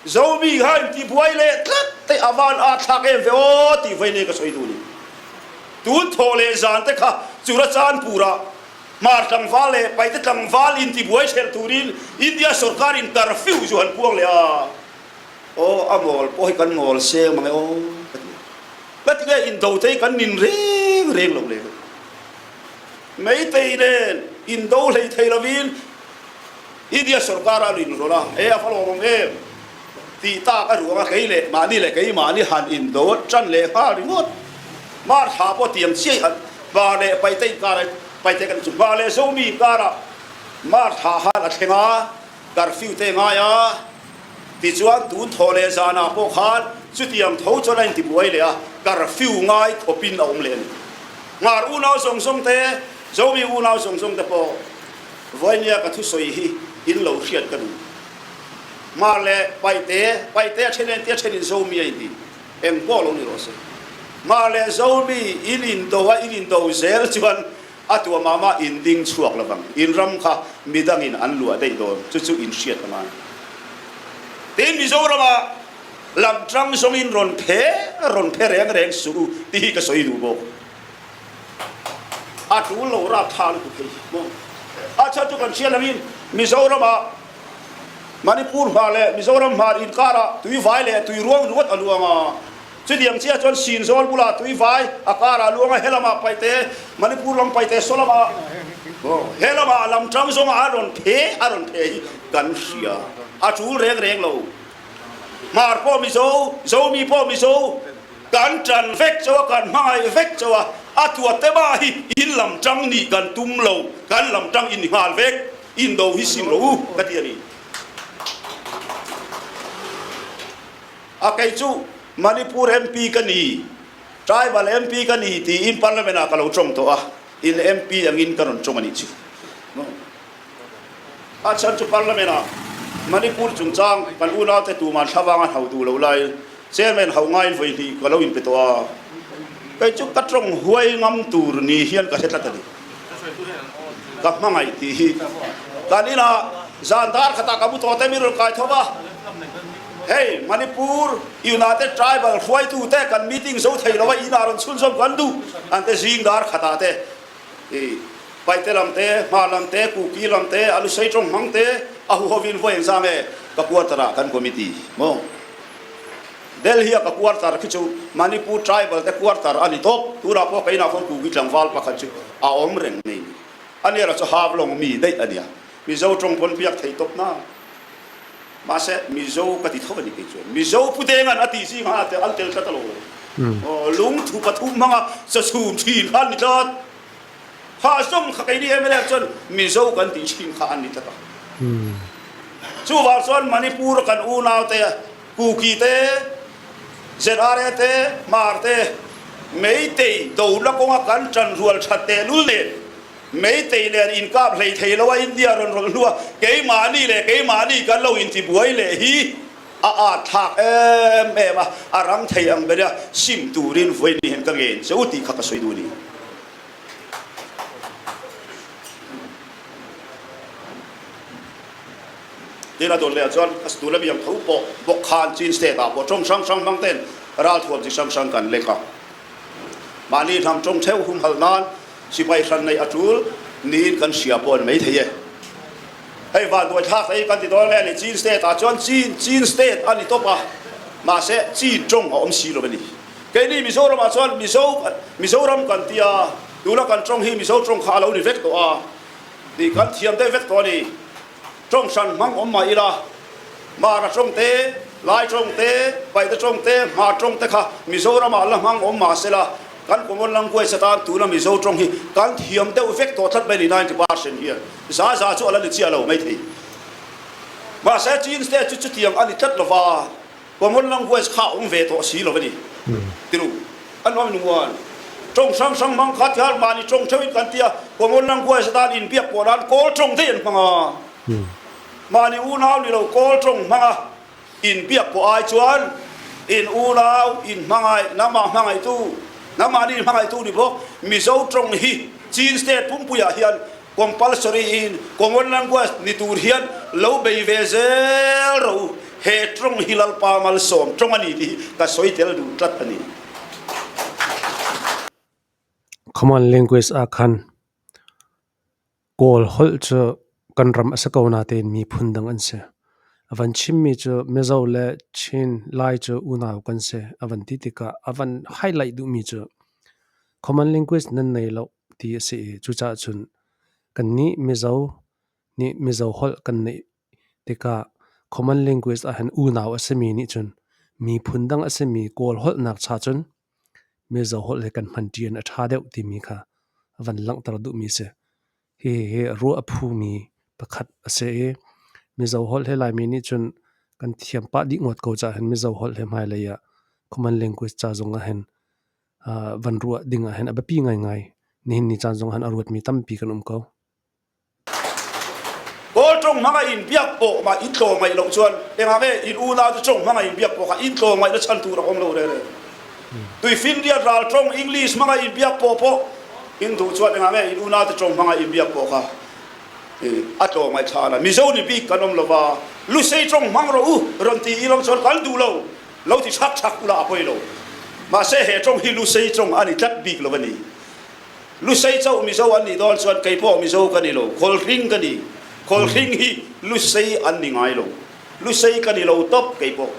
S2: Zomi kha intibuai leh tlat te a van a thlak em ve aw tih vawi nei ka sawi duh a ni. Tun thawh leh zan te kha Churachandpur-ah Hmar tlangval leh Paite tlangval intibuai hrelh turin India sorkarin curfew chu han puang leh a. Aw a mawl pawh hi kan mawl seng mang e aw ka ti a. Ka ti nge indo te hi kan nin reng reng lo le. Meitei nen indo hlei thei lovin India sorkar a rin rawlh a, e a va lawmawm em tih tak a ruang a kei leh mahni leh keimahni han indo tan leh nghal ringawt. Hmar thla pawh tiang chiai han Hmar leh Paite inkar Paite kan chu Hmar leh Zomi inkarah Hmar thla han a thleng a, curfew te ngai a, tichuan tun thaw leh zanah pawh khan chutiang tho chuan a intibuai leh a, curfew ngai khawpin a awm leh a ni. Hmar unau zawng zawng te, Zomi unau zawng zawng te pawh vawinia ka thusawi hi in lo hriat ka duh. Hmar leh Paite, Paite a then entia thenin Zomi a inti. Eng pawh lo ni rawh se. Hmar leh Zomi in indo a in indo zel chuan a tua mah mah in ding chhuak lo vang. In ram kha midangin an luah daih dawn. Chu chu in hriat a ngai. Tin Mizorama lam tang zawngin rawn phe rawn phe reng reng suh u tih hi ka sawi duh bawk. A tul lo rap tha lutuk hei hi maw. A chhan chu kan hria langin Mizorama Manipur hmar leh Mizoram hmar inkarah tuivai leh tuiruang ringawt a luang a. Chutiang chiah chuan Sinzawl bulah tuivai a karah a luang a, helamah Paite, Manipur lam Paite saw lamah, helamah lam tang zawngah a rawn phe, a rawn phe hi kan hria. A tul reng reng lo. Hmar pawh Mizo, Zomi pawh Mizo. Kan ṭan vek cho a, kan hmangaih vek cho a, a tua te ba hi in lam ṭang nih kan tum lo, kan lam ṭang in hngal vek, in do hi sim ro u ka ti ani. A kei cu Manipur MP ka ni, tribal MP ka ni ti in parliament ah ka lo ṭong to a, in MP angin ka ron ṭong ani chu. A chan cu parliament ah Manipur chungchang kan unau te tuman thlavang an hau duh lo lai chairman hau ngai in voi hnih ka lo in pe to a kei cu ka tong huai ngam tur ni hian ka hre tlat ani ka hmangaih ti hi kan ina zan dar khata ka mu to te mi rul kai thova hei Manipur United Tribal hruaitu te kan meeting zo thei lo a ina ron chhun zom kan du an te zing dar khata te Paite lam te, Hmar lam te, Kuki lam te, a Lusei ṭong hmang te, a huho in voi engzah nge ka quarter ah kan committee maw? Delhi ah ka quarter khi cu Manipur tribal te quarter a ni tawp. Tunah pawh kei inah khawn Kuki tlangval pakhat cu a awm reng mai ni. Ani erawh cu Havlong mi daih a nia. Mizo ṭong pawn biak thei tawp na. Mahse Mizo ka ti tho a ni kei chuan. Mizo pudengan a ti zingah an tel tlat alawm. Lungthu pathum hmanga chachhum ṭhin kha an ni tlat. Kha zong kha kei nih MLA cun Mizo kan ti chin kha an ni tlat a. Chuvang chuan Manipur kan unau te Kuki te ZRA te Hmar te Meitei donak kawnga kan ṭanrual ṭhat tehlul nen Meitei nen inkap hlei thei lo a India rawn rawlh hnu a keimahni le keimahni kan lo intibuai leh hi a at thlak em em a, a rang thei ang ber a sim turin vawiin hian ka ngen che u tih kha ka sawi duh a ni. Tin a dawn leh ah chuan ka tuna mi ang tho pawh bawk khan Chin state ah pawh tawng hrang hrang hmang ten ralthuam chi hrang hrang kan lek a. Mahni hnam tawng theuh humhalh nan sipai hran neih a tul niin kan hria pawh a ni maithei e. Hei vanduai thlak hi kan ti dawn nge a ni, Chin state ah chuan Chin, Chin state a ni tawp a, mahse Chin tawng a awm si lo a ni. Keini Mizoram ah chuan Mizo, Mizoram kan ti a, tuna kan tawng hi Mizo tawng kha a lo ni vek tawh a, tih kan thiam deuh vek tawh a ni. Tawng hran hmang awm mah ila, Mara tawng te, Lai tawng te, Paihte tawng te, Hmar tawng te kha Mizoram ah la hmang awm mah sela, Kan common language atan tuna Mizo tawng hi kan thiam deuh vek tawh tlat mai ni 90% hian za za chu a la ni chiah lo maithei. Mahse Chin state chu chutiang a ni tlat lova, common language kha a awm ve tawh si lo a ni. Tiru, an awm nunguan. Tawng hrang hrang hmang kha tihian mahni tawng theuhin kan ti a, common language atan inbiak pawh nan Kawl tawng daih an hmang a. Mahni unau ni lo Kawl tawng hmang a. Inbiak pawh ai chuan in unau in hmangaih, nangmah hmangaihtu, nangmahni in hmangaihtu ni bawk. Mizo tawng hi Chin state pumpuiah hian compulsory in common language ni tur hian lo bei ve zel rawh u. He tawng hi Lalpa malsawm tawng a ni tih hi ka sawi tel duh tlat a ni.
S1: Common language ah khan Kawl holh cu kan ram a si ko natein miphun dang an si. A van chimmi cu Mizo le Chin, Lai cu unau kan si a van ti tikah a van highlight duhmi cu common language nan nei lo ti a si i cucaah cun kannih Mizo nih Mizo holh kan neih tikah common language ahhin unau a simi nih cun miphun dang a simi Kawl holhnak cha cun Mizo holh he kan hmanṭi in a ṭha deuh timi kha a van langhter duhmi a si. Hihi ruah a phumi pakhat a si i Mizo holh he Laimi nih cun kan thiam pah dih ngawt ko caah hin Mizo holh he hmailei ah common language ca zong ah hin van ruah ding ah hin a biapi ngaingai. Nihin ni caan zong ah hin a ruatmi tampi kan um ko.
S2: Kawl ṭong hmang a in biak pawh ma in tlaw ngaih lo chuan engah nge in unau cu ṭong hmang a in biak pawh kha in tlaw ngaih na chan tur a um lo rere. Tui Finriat ral ṭong English hmang a in biak pawh pawh in duh chuan engah nge in unau te ṭong hmang a in biak pawh kha a tlaw ngaih thla la. Mizo ni bik kan um lova Lusei ṭong hmang rawh u ron ti i long chuan kan duh lo lo ti ṭhak ṭhak ula a poi lo. Mahse he ṭong hi Lusei ṭong ani tlat bik lo ani. Lusei chauh Mizo an nih dawn chuan kei pawh Mizo ka ni lo, Khawlhring ka ni. Khawlhring hi Lusei an ni ngai lo. Lusei ka ni lo tawp kei pawh.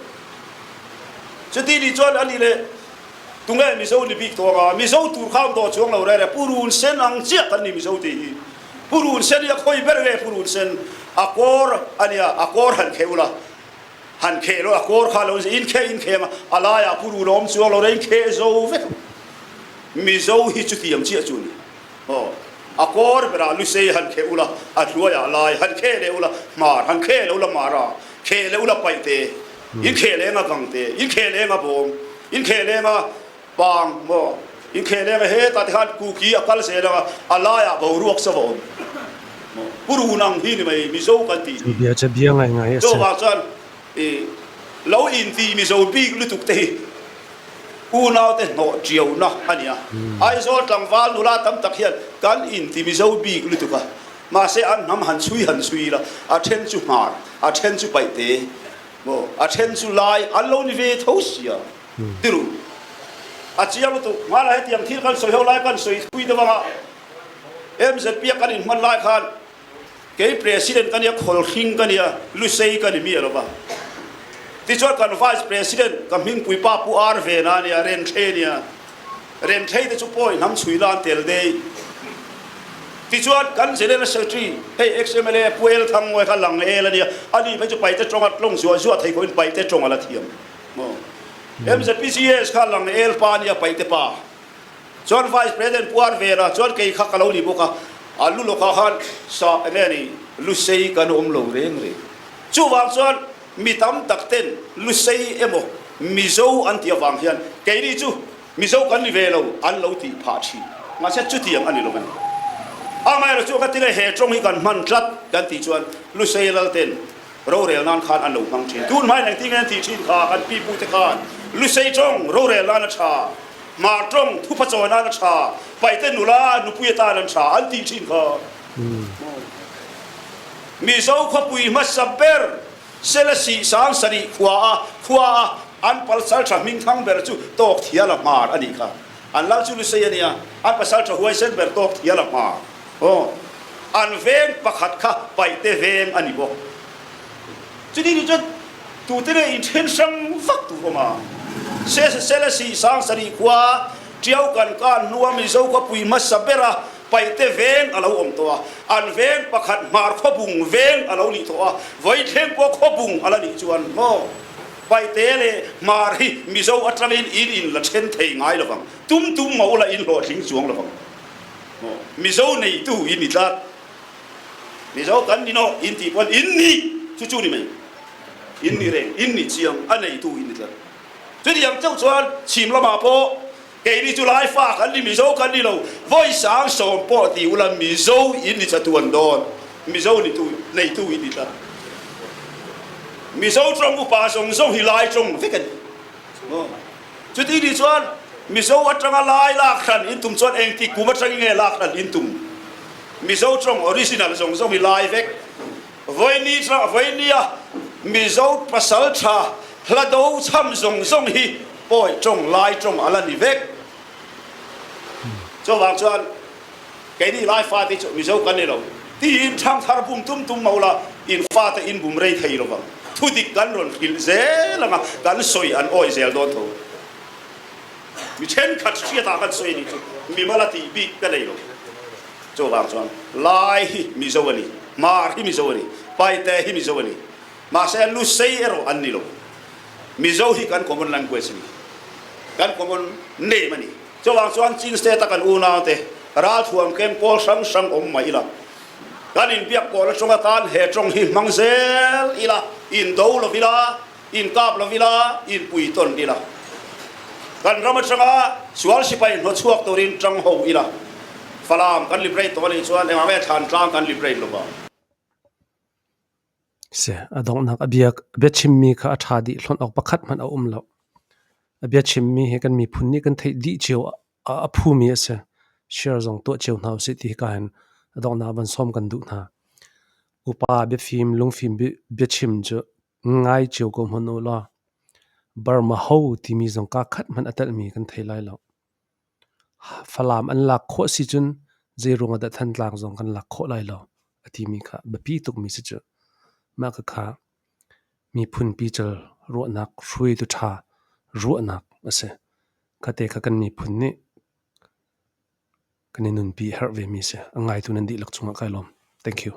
S2: Chuti nih chuan a nih le tunge Mizo ni bik tawh anga Mizo tur kha an dawh chuang lo rere Purun sen ang chiah kan ni Mizo tih hi. Purun sen hi a khawi ber nge Purun sen? A kawr a nia, a kawr han kheuh la. Han khe lo a kor kha lo in khe in khe a lai ah puru lom chuang lo rein khe zo vek. Mizo hi chu tiang chia chu ni. Oh a kor bera lusei han khe ula a hluai ah lai han khe le ula hmar han khe le ula mara khe le ula paite in khe le nga gangte in khe le nga bawm in khe le nga pang mo in khe le nga he ta te khan kuki a kal se la a lai ah boruak sa va om puru nang hi ni mai Mizo kan ti
S1: Cu bia cu bia ngaingai a
S2: cho
S1: si.
S2: wa chuan i lo in ti Mizo bik lutuk te hi unau te hnawh ṭiau na a ni a. Aizawl tlangval nula tam tak hian kan in ti Mizo bik lutuk a. Mahse an hnam han chhui han chhui la, a then chu hmar, a then chu paihte, maw, a then chu lai an lo ni ve tho sia. Tiru. A chiang lutuk. Hmana hetiang thil kan sawi ho lai kan sawi thui deuh anga MZP a kan inhman lai khan Kei President ka nia, Khawlhring ka nia, Lusei ka ni mi a lo va. Tichuan kan Vice President ka hmingpui pa Pu Ar Vena a nia, Renthlei a nia. Renthlei te chu pawi hnam chhui la an tel dei. Tichuan kan General Secretary hei ex-MLA Pu El Thang Ngawi kha lang el a nia, ani phei chu paite tawng a tlawng zuah zuah thei khawhin paite tawng a la thiam. MZPCS kha lang el pa a nia, paite pa. Chuan Vice President puar ve la chuan kei kha ka lo ni bawk a, a lu lawkah khan sa enge ni Lusei kan awm lo reng reng. Chuvang chuan mi tam tak ten Lusei emaw Mizo an tih avang hian keini chu Mizo kan ni ve lo an lo tih phah thin. Mahse chutiang a ni lo a ni. Amaherawhchu chu ka ti le he tawng hi kan hman tlat kan tih chuan Lusei lal ten rorel nan khan an lo hmang thin. Tun hmain engtin nge an tih thin kha kan pipute khan Lusei tawng rorel nan a tha. Hmar tawng thupa chawi nan a tha, paite nula nupui atan an tha an tih thin kha. Mizo khawpui hmasa ber Selasih Sangsarih khua a khua a an pasal tha hmingthang ber chu Tawk Thiala Hmar a nih kha. An lal chu Lusei a nia, an pasal tha huaisen ber Tawk Thiala Hmar. Aw, an veng pakhat kha paite veng a ni bawk. Chutih ni chuan tute nge inthen hrang vak tur awm a? Selasih Sangsarih khua Tiau kan kan hnua Mizo khawpui hmasa bera Paihte veng a lo awm tawh a, an veng pakhat Hmar Khawbung veng a lo nih tawh a, Vawithleng pawh Khawbung a la nih chuan maw Paihte leh Hmar hi Mizo atangin in in la then thei ngai lovang, tum tum mah ula in hlawhtling chuang lovang maw Mizo neitu in ni tlat. Mizo kan ni nawh in tih pawn in ni chu chu ni mai. In ni reng, in ni chiang, a neitu in ni tlat. Chutiang chauh chuan chhim lamah pawh keini chu Laifa kan ni, Mizo kan ni lo, vawi sang sawm pawh ti ula Mizo in ni chatuan dawn, Mizo ni tu, neitu in ni tlat. Mizo tawng upa zawng zawng hi Lai tawng vek a ni. Chuti ni chuan Mizo atanga Lai lak hran in tum chuan engtik kum atangin nge lak hran in tum? Mizo tawng original zawng zawng hi lai vek. Vawiini tang vawiinia Mizo pasal tha hla do chham zawng zawng hi pawi tawng lai tawng a la ni vek. Chuvang chuan keini lai fate chu Mizo kan ni lo. Tiin thangthar bum tum tum mo la in fate in bum rei thei lovang. Thudik kan rawn hrilh zel anga kan sawi an awi zel dawn tho. Mi thenkhat hriatah kan sawi a nih chu mimal a tih bik ka nei lo. Chuvang chuan Lai hi Mizo a ni, Hmar hi Mizo a ni, Paite hi Mizo a ni. Mahse Lusei erawh an ni lo. Mizo hi kan common language a ni, kan common name a ni. Chuvang chuan Chin state a kan unaute ralthuam keng pawl hrang hrang awm mai ila, kan inbiak pawh la tawng atan he tawng hi hmang zel ila, indo lo ila, Inkap lo ila, inpui tawn ila. Kan ram atanga sual sipai hnawchhuak turin tang ho ila. Falam kan liberate tawh anih chuan engah nge thlan tlang kan liberate lo vang?
S1: Si, a donghnak a bia a biachimmi kha a ṭha dih hlonh awk pakhat hmanh a um lo. A biachimmi hi kan miphun nih kan theih dih cio a phumi a si. Share zong tuah cio hna usih ti hi ka hin a donghnak van sawm kan duh hna. Upa biafim lungfim biachim cu Ngai cio ko hmanh u law Burma ho timi zong kaa khat hmanh a telhmi kan thei lai lo. Falam an lak khawh si cun zeiruang ah dah Thantlang zong kan lak khawh lai lo a timi kha biapi tukmi si cu. Mah khakha miphun pical ruahnak hruaitu ṭha ruahnak a si. Khate kha kan miphun nih kan i nunpi a herh vemi a si. A ngaitu nan dihlak cungah kai lawm. Thank you.